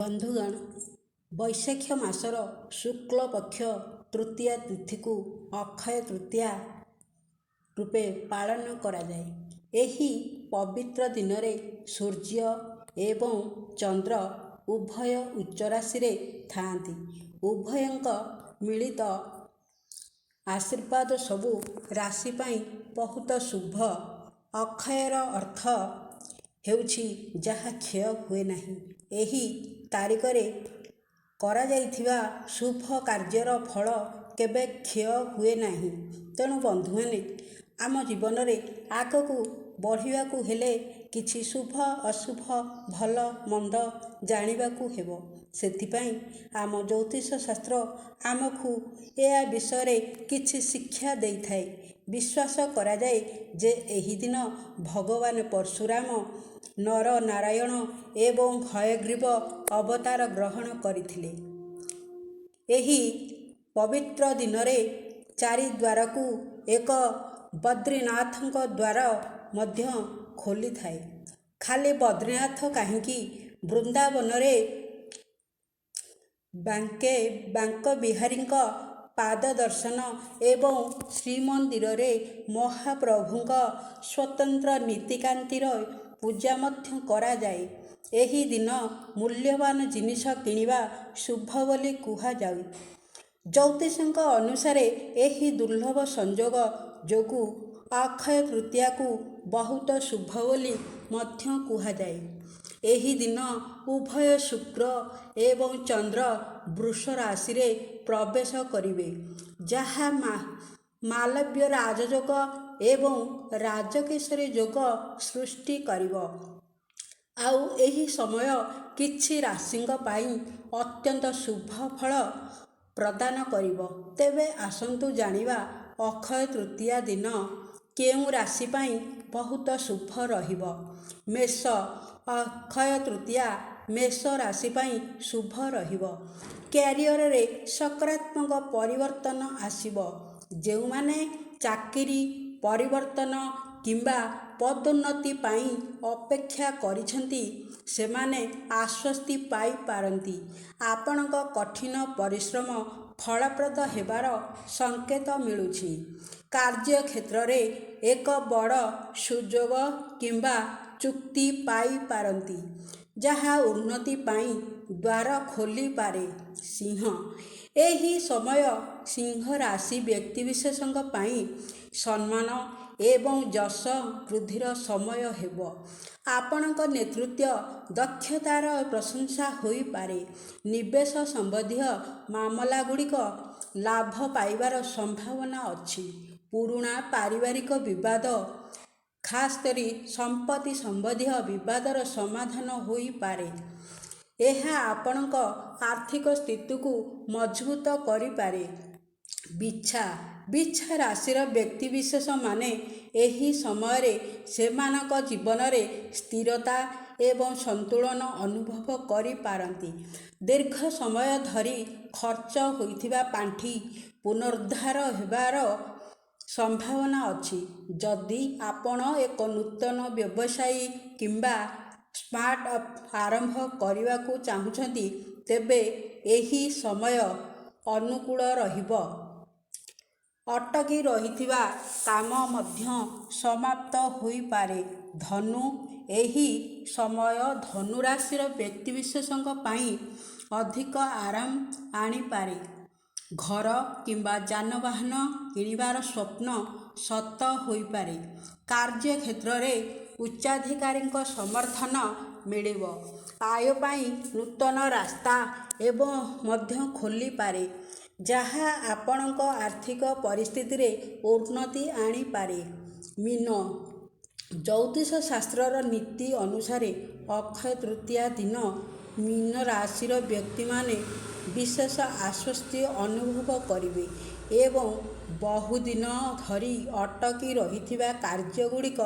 ବନ୍ଧୁଗଣ, ବୈଶାଖ ମାସର ଶୁକ୍ଳପକ୍ଷ ତୃତୀୟା ତିଥିକୁ ଅକ୍ଷୟ ତୃତୀୟା ରୂପେ ପାଳନ କରାଯାଏ। ଏହି ପବିତ୍ର ଦିନରେ ସୂର୍ଯ୍ୟ ଏବଂ ଚନ୍ଦ୍ର ଉଭୟ ଉଚ୍ଚ ରାଶିରେ ଥାଆନ୍ତି। ଉଭୟଙ୍କ ମିଳିତ ଆଶୀର୍ବାଦ ସବୁ ରାଶି ପାଇଁ ବହୁତ ଶୁଭ। ଅକ୍ଷୟର ଅର୍ଥ ହେଉଛି ଯାହା କ୍ଷୟ ହୁଏ ନାହିଁ। ଏହି ତାରିଖରେ କରାଯାଇଥିବା ଶୁଭ କାର୍ଯ୍ୟର ଫଳ କେବେ କ୍ଷୟ ହୁଏ ନାହିଁ। ତେଣୁ ବନ୍ଧୁମାନେ, ଆମ ଜୀବନରେ ଆଗକୁ ବଢ଼ିବାକୁ ହେଲେ କିଛି ଶୁଭ ଅଶୁଭ, ଭଲ ମନ୍ଦ ଜାଣିବାକୁ ହେବ। ସେଥିପାଇଁ ଆମ ଜ୍ୟୋତିଷ ଶାସ୍ତ୍ର ଆମକୁ ଏହା ବିଷୟରେ କିଛି ଶିକ୍ଷା ଦେଇଥାଏ। ବିଶ୍ୱାସ କରାଯାଏ ଯେ ଏହି ଦିନ ଭଗବାନ ପରଶୁରାମ ନର ନାରାୟଣ ଏବଂ ହୟଗ୍ରୀବ ଅବତାର ଗ୍ରହଣ କରିଥିଲେ। ଏହି ପବିତ୍ର ଦିନରେ ଚାରି ଦ୍ୱାରକୁ ଏକ ବଦ୍ରିନାଥଙ୍କ ଦ୍ୱାର ମଧ୍ୟ ଖୋଲିଥାଏ। ଖାଲି ବଦ୍ରିନାଥ କାହିଁକି, ବୃନ୍ଦାବନରେ ବାଙ୍କବିହାରୀଙ୍କ ପାଦ ଦର୍ଶନ ଏବଂ ଶ୍ରୀମନ୍ଦିରରେ ମହାପ୍ରଭୁଙ୍କ ସ୍ୱତନ୍ତ୍ର ନୀତିକାନ୍ତିର ପୂଜା ମଧ୍ୟ କରାଯାଏ। ଏହି ଦିନ ମୂଲ୍ୟବାନ ଜିନିଷ କିଣିବା ଶୁଭ ବୋଲି କୁହାଯାଏ। ଜ୍ୟୋତିଷଙ୍କ ଅନୁସାରେ ଏହି ଦୁର୍ଲଭ ସଂଯୋଗ ଯୋଗୁଁ ଅକ୍ଷୟ ତୃତୀୟାକୁ ବହୁତ ଶୁଭ ବୋଲି ମଧ୍ୟ କୁହାଯାଏ। ଏହି ଦିନ ଉଭୟ ଶୁକ୍ର ଏବଂ ଚନ୍ଦ୍ର ବୃଷ ରାଶିରେ ପ୍ରବେଶ କରିବେ, ଯାହା ମାଲବ୍ୟ ରାଜଯୋଗ ଏବଂ ରାଜକେଶରୀ ଯୋଗ ସୃଷ୍ଟି କରିବ। ଆଉ ଏହି ସମୟ କିଛି ରାଶିଙ୍କ ପାଇଁ ଅତ୍ୟନ୍ତ ଶୁଭ ଫଳ ପ୍ରଦାନ କରିବ। ତେବେ ଆସନ୍ତୁ ଜାଣିବା ଅକ୍ଷୟ ତୃତୀୟା ଦିନ କେଉଁ ରାଶି ପାଇଁ ବହୁତ ଶୁଭ ରହିବ। ମେଷ, ଅକ୍ଷୟ ତୃତୀୟା ମେଷ ରାଶି ପାଇଁ ଶୁଭ ରହିବ। କ୍ୟାରିଅରରେ ସକାରାତ୍ମକ ପରିବର୍ତ୍ତନ ଆସିବ। ଯେଉଁମାନେ ଚାକିରି ପରିବର୍ତ୍ତନ କିମ୍ବା ପଦୋନ୍ନତି ପାଇଁ ଅପେକ୍ଷା କରିଛନ୍ତି, ସେମାନେ ଆଶ୍ୱସ୍ତି ପାଇପାରନ୍ତି। ଆପଣଙ୍କ କଠିନ ପରିଶ୍ରମ ଫଳପ୍ରଦ ହେବାର ସଂକେତ ମିଳୁଛି। କାର୍ଯ୍ୟକ୍ଷେତ୍ରରେ ଏକ ବଡ଼ ସୁଯୋଗ କିମ୍ବା ଚୁକ୍ତି ପାଇପାରନ୍ତି, ଯାହା ଉନ୍ନତି ପାଇଁ ଦ୍ୱାର ଖୋଲିପାରେ। ସିଂହ, ଏହି ସମୟ ସିଂହ ରାଶି ବ୍ୟକ୍ତିବିଶେଷଙ୍କ ପାଇଁ ସମ୍ମାନ ଏବଂ ଯଶ ବୃଦ୍ଧିର ସମୟ ହେବ। ଆପଣଙ୍କ ନେତୃତ୍ୱ ଦକ୍ଷତାର ପ୍ରଶଂସା ହୋଇପାରେ। ନିବେଶ ସମ୍ବନ୍ଧୀୟ ମାମଲାଗୁଡ଼ିକ ଲାଭ ପାଇବାର ସମ୍ଭାବନା ଅଛି। ପୁରୁଣା ପାରିବାରିକ ବିବାଦ, ଖାସ୍ କରି ସମ୍ପତ୍ତି ସମ୍ବନ୍ଧୀୟ ବିବାଦର ସମାଧାନ ହୋଇପାରେ। ଏହା ଆପଣଙ୍କ ଆର୍ଥିକ ସ୍ଥିତିକୁ ମଜବୁତ କରିପାରେ। ବିଛା, ବିଛା ରାଶିର ବ୍ୟକ୍ତିବିଶେଷମାନେ ଏହି ସମୟରେ ସେମାନଙ୍କ ଜୀବନରେ ସ୍ଥିରତା ଏବଂ ସନ୍ତୁଳନ ଅନୁଭବ କରିପାରନ୍ତି। ଦୀର୍ଘ ସମୟ ଧରି ଖର୍ଚ୍ଚ ହୋଇଥିବା ପାଣ୍ଠି ପୁନରୁଦ୍ଧାର ହେବାର ସମ୍ଭାବନା ଅଛି। ଯଦି ଆପଣ ଏକ ନୂତନ ବ୍ୟବସାୟ କିମ୍ବା ଷ୍ଟାର୍ଟଅପ୍ ଆରମ୍ଭ କରିବାକୁ ଚାହୁଁଛନ୍ତି, ତେବେ ଏହି ସମୟ ଅନୁକୂଳ ରହିବ। ଅଟକି ରହିଥିବା କାମ ମଧ୍ୟ ସମାପ୍ତ ହୋଇପାରେ। ଧନୁ, ଏହି ସମୟ ଧନୁ ରାଶିର ବ୍ୟକ୍ତିବିଶେଷଙ୍କ ପାଇଁ ଅଧିକ ଆରାମ ଆଣିପାରେ। ଘର କିମ୍ବା ଯାନବାହନ କିଣିବାର ସ୍ୱପ୍ନ ସତ ହୋଇପାରେ। କାର୍ଯ୍ୟକ୍ଷେତ୍ରରେ ଉଚ୍ଚାଧିକାରୀଙ୍କ ସମର୍ଥନ ମିଳିବ। ଆୟ ପାଇଁ ନୂତନ ରାସ୍ତା ଏବଂ ମଧ୍ୟ ଖୋଲିପାରେ, ଯାହା ଆପଣଙ୍କ ଆର୍ଥିକ ପରିସ୍ଥିତିରେ ଉନ୍ନତି ଆଣିପାରେ। ମୀନ, ଜ୍ୟୋତିଷ ଶାସ୍ତ୍ରର ନୀତି ଅନୁସାରେ ଅକ୍ଷୟ ତୃତୀୟା ଦିନ ମୀନ ରାଶିର ବ୍ୟକ୍ତିମାନେ ବିଶେଷ ଆଶ୍ୱସ୍ତି ଅନୁଭବ କରିବେ ଏବଂ ବହୁଦିନ ଧରି ଅଟକି ରହିଥିବା କାର୍ଯ୍ୟଗୁଡ଼ିକ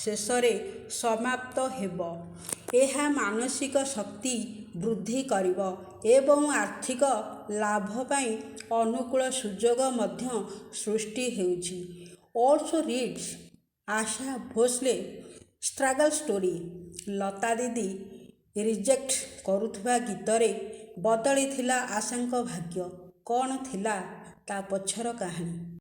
ଶେଷରେ ସମାପ୍ତ ହେବ। ଏହା ମାନସିକ ଶକ୍ତି ବୃଦ୍ଧି କରିବ ଏବଂ ଆର୍ଥିକ ଲାଭ ପାଇଁ ଅନୁକୂଳ ସୁଯୋଗ ମଧ୍ୟ ସୃଷ୍ଟି ହେଉଛି। Also read, Asha Bhosle struggle story, Lata Didi reject କରୁଥିବା ଗୀତରେ ବଦଳିଥିଲା ଆଶାଙ୍କ ଭାଗ୍ୟ, କ'ଣ ଥିଲା ତା ପଛର କାହାଣୀ?